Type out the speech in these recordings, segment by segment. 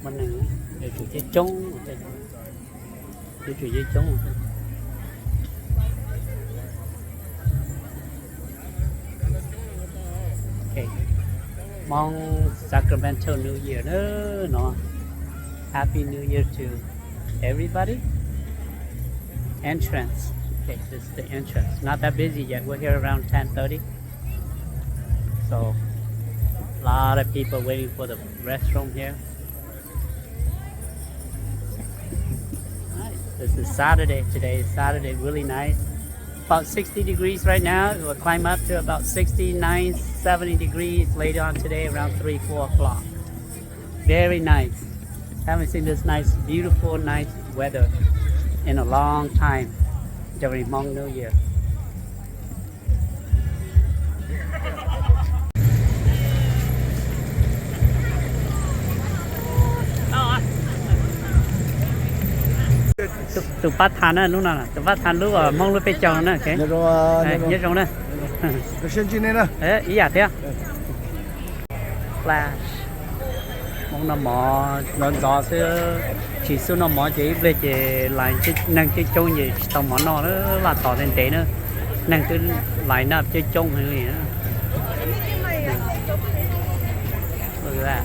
Muaj neeg, yuav tsum coob coob, yuav tsum coob coob. Okay. Hmong Sacramento New Year na no. Happy New Year to everybody. Entrance. Okay, this is the entrance. Not that busy yet. We're here around ten thirty. So, a lot of people waiting for the restroom here. Nice. This is Saturday. Today is Saturday. Really nice. About sixty degrees right now. It will climb up to about sixty-nine, seventy degrees later on today around three, four o'clock. Very nice. Haven't seen this nice, beautiful, nice weather in a long time during Hmong New Year. Tus pab tha na lub no, tus pab tha lub Hmoob lub peb caug na. Nyob zoo na. Ib yam thiab. Flash. Hmoob noj mov ntxov ntxov xwb, tsis xub noj mov ces ib pliag ces lais neeg coob coob ces tsis tau mov noj, vaj tod ntev ntev na, neeg twb line up coob coob heev li. Look at that.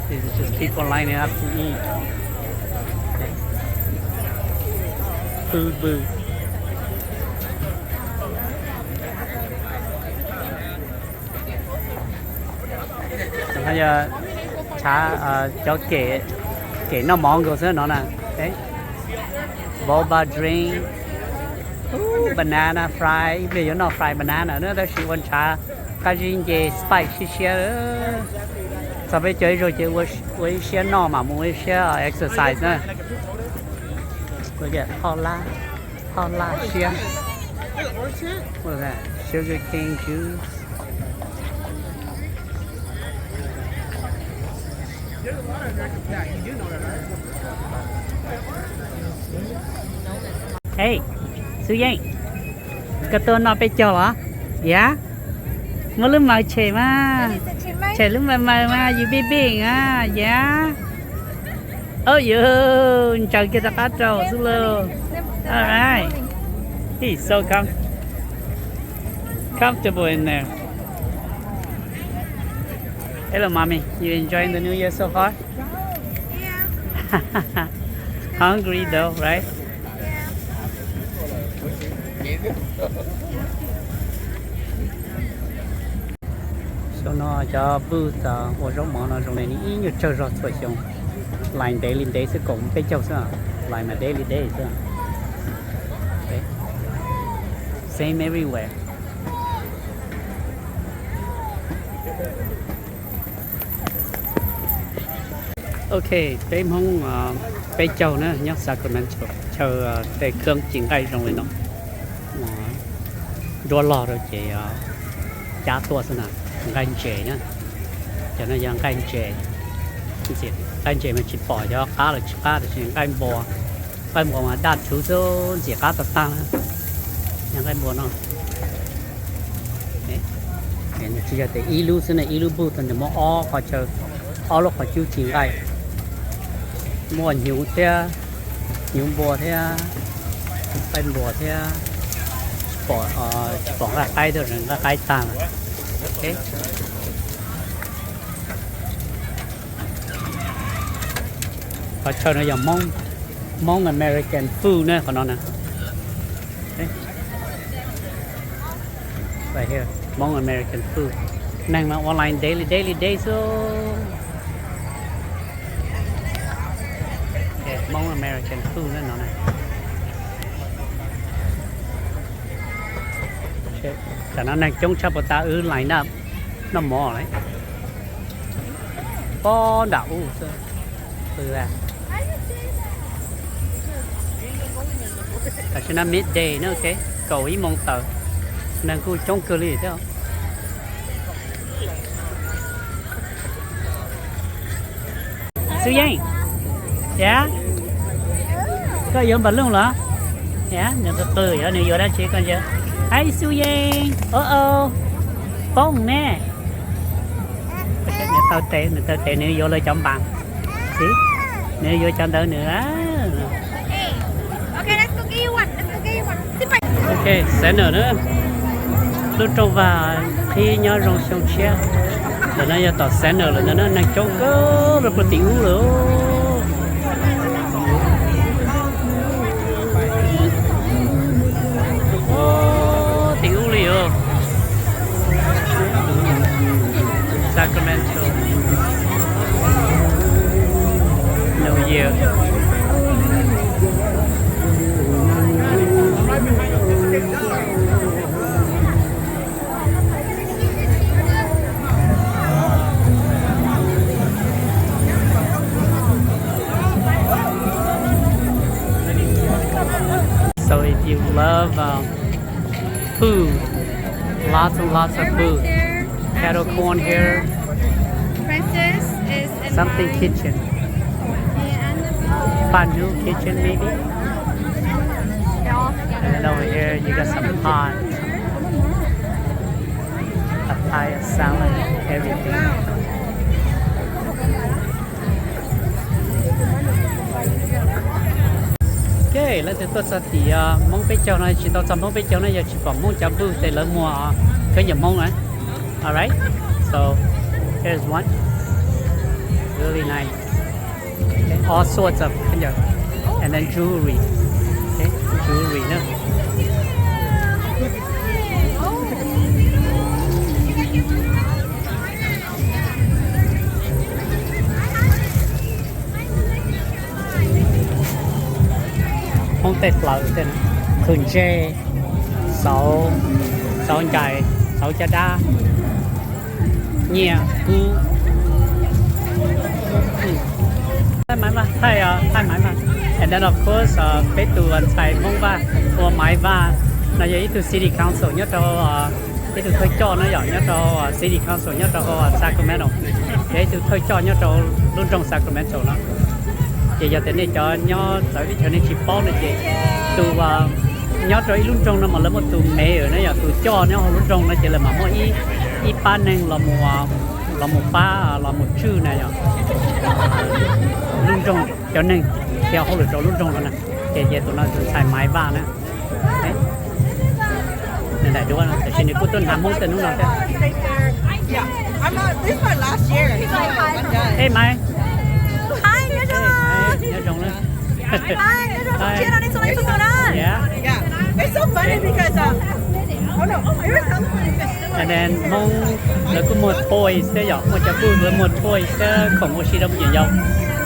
These are just people lining up to eat. Food booth. Yog cov kem noj mov nkaus xwb no na. Boba drink, banana fry, ib pliag yuav noj fry banana na, tab sis ua ntshav qab zib nce, spice siab siab. Txog peb caug ib zaug ces ua ib siab noj mam mus ua ib siab exercise na. Hoj laj, hoj laj siab. Sugar cane juice. Ej, Xub Yeej, koj tuaj noj peb caug los? Yav, muab lub maws tshem mas, tshem lub maws maws mas yus pij pij a, yav. Au yus, ntsaws kiag rov qab rau xwb lauj. All right. He's so com- comfortable in there. Hello, mommy. You enjoying the New Year so far? Hungry though, right? Xyoo no cov booth ua zaub mov no zoo li nws ib nyuag tsawg zog txhua xyoo. Line ntev li ntev xwb, kaum peb caug xwb, line mas daily day xwb. Same everywhere. Ok, peb Hmoob peb caug na nyob Sacramento, chaw tej khoob ci nqaij zoo li no. Nruab log rau ces cab tuaj xwb na, nqaij ntses na. Cov no yog nqaij ntses, nqaij ntses mas tsis pom cov qab los tsis qab, tab sis nqaij npua, nqaij npua mas daj rhuv xwb, ntxim qab tag tag na. Yog nqaij npua no, nws tsis yog tias ib lub xwb ne, ib lub booth nws muaj ob qhov chaw, ob lub qhov cub ci nqaij, muaj hnyuv thiab, hnyuv npua thiab, nqaij npua thiab, tsis pom nqaij qaib, nqaij qaib tag lawm. Qhov chaw no yog Hmoob, Hmoob American food na qhov no na. Hmoob American food, neeg mas ua line daily daily day xwb. Hmoob American food na no na. Tam no neeg coob tshaj puas tas wb line up noj mov lawm. Pob nram ub xwb. Tam sim no midday na, ok, kaum ib moos tawm, neeg kuj coob kawg li thiab. Xub Yeej, yam, koj yuav npam looj los? Yam, nws qw qw yog nws yuav dab tsi koj ntsia. Hi Xub Yeej, o o, poob ne. Nws taw tes, nws taw tes nws yuav lawv cov npas. Xib, nws yuav cov ntawd nws. Ok, center na. Lub rooj vag qhib nyob zoo xyoo tshiab. Ntawm no yog tom center lawm ntawm no, neeg coob kawg rau puag tim ub lawm. Tim ub li os. Sacramento. New Year. So if you love um, food, lots and lots of food. Kettle corn here. Princess is in Something my kitchen. Yeah, and the Panu kitchen maybe. They're all together. And then over here you got some pot, papaya salad, everything. Ok, leej twg tuaj txog tim Hmoob Peb Caug no tsis tau txog Hmoob Peb Caug no yog tsis pom Hmoob cov booth ces lawv muag khaub ncaws Hmoob na. Alright, so here's one. Really nice. Okay, all sorts of khaub ncaws. And then jewelry. Okay, jewelry na. Hmoob tej plaws, qhwv ntseg, xauv, xauv ncaim, xauv caj dab, nyiaj kub. Thaij maiv mas, thaij, thaij maiv mas. And then of course peb tus ntxhais Hmoob Vaj ua maiv vaj no yog ib tug city council nyob rau, ib tug thawj coj no yom, nyob rau city council nyob rau hauv Sacramento, yog ib tug thawj coj nyob rau lub nroog Sacramento no. Ces yog tias nej cov nyob txawv teb chaws nej tsis paub no ces tus nyob rau ib lub nroog no mas lawv muaj tus mayor na yom, tus coj nyob hauv lub nroog no ces lawv mam muaj ib pab neeg los mus, los mus pab, los mus tswj na yom, lub nroog cov neeg thiab hauj lwm rau lub nroog no na. Ces yog tus no tus ntxhais Maiv Vaj na. Nws daim duab no tiam sis nws kuj tuaj hnav Hmoob tej hnub no thiab. Hey Maiv. Hi, nyob zoo. Nyob zoo na. Hi, nyob zoo. Yeah. And then Hmoob lawv kuj muag toys thiab yom, muaj cov booth lawv muag toys thiab khoom ua si rau phooj ywg yau.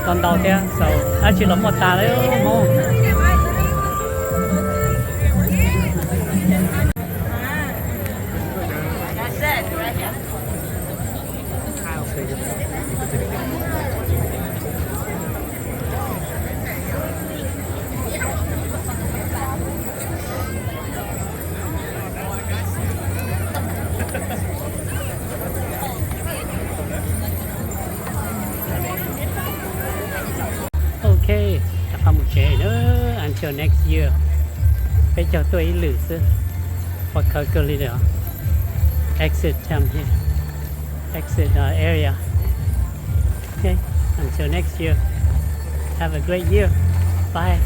Tau ntau thiab, so dab tsi los muaj tas li Hmoob. Ok, rov qab mus tsev na, until next year. Peb caug tuaj ib lwm xwb, qhuav khawv kawg li lawm. Exit time here. Exit area. Okay, until next year. Have a great year. Bye.